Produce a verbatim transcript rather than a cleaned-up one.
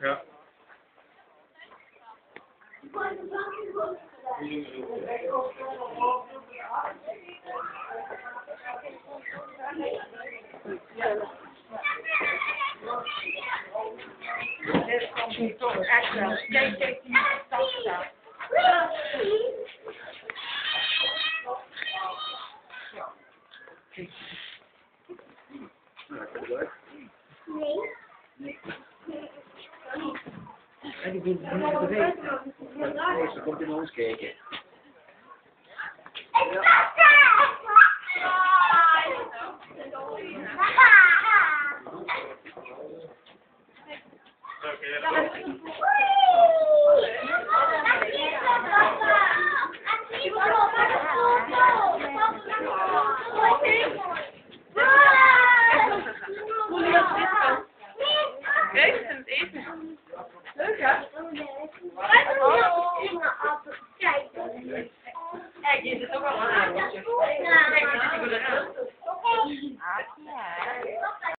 Ja. En die vindt het niet te weten. Oh, ze komt in ons kijken. Kijk, het eten. Leuk, hè?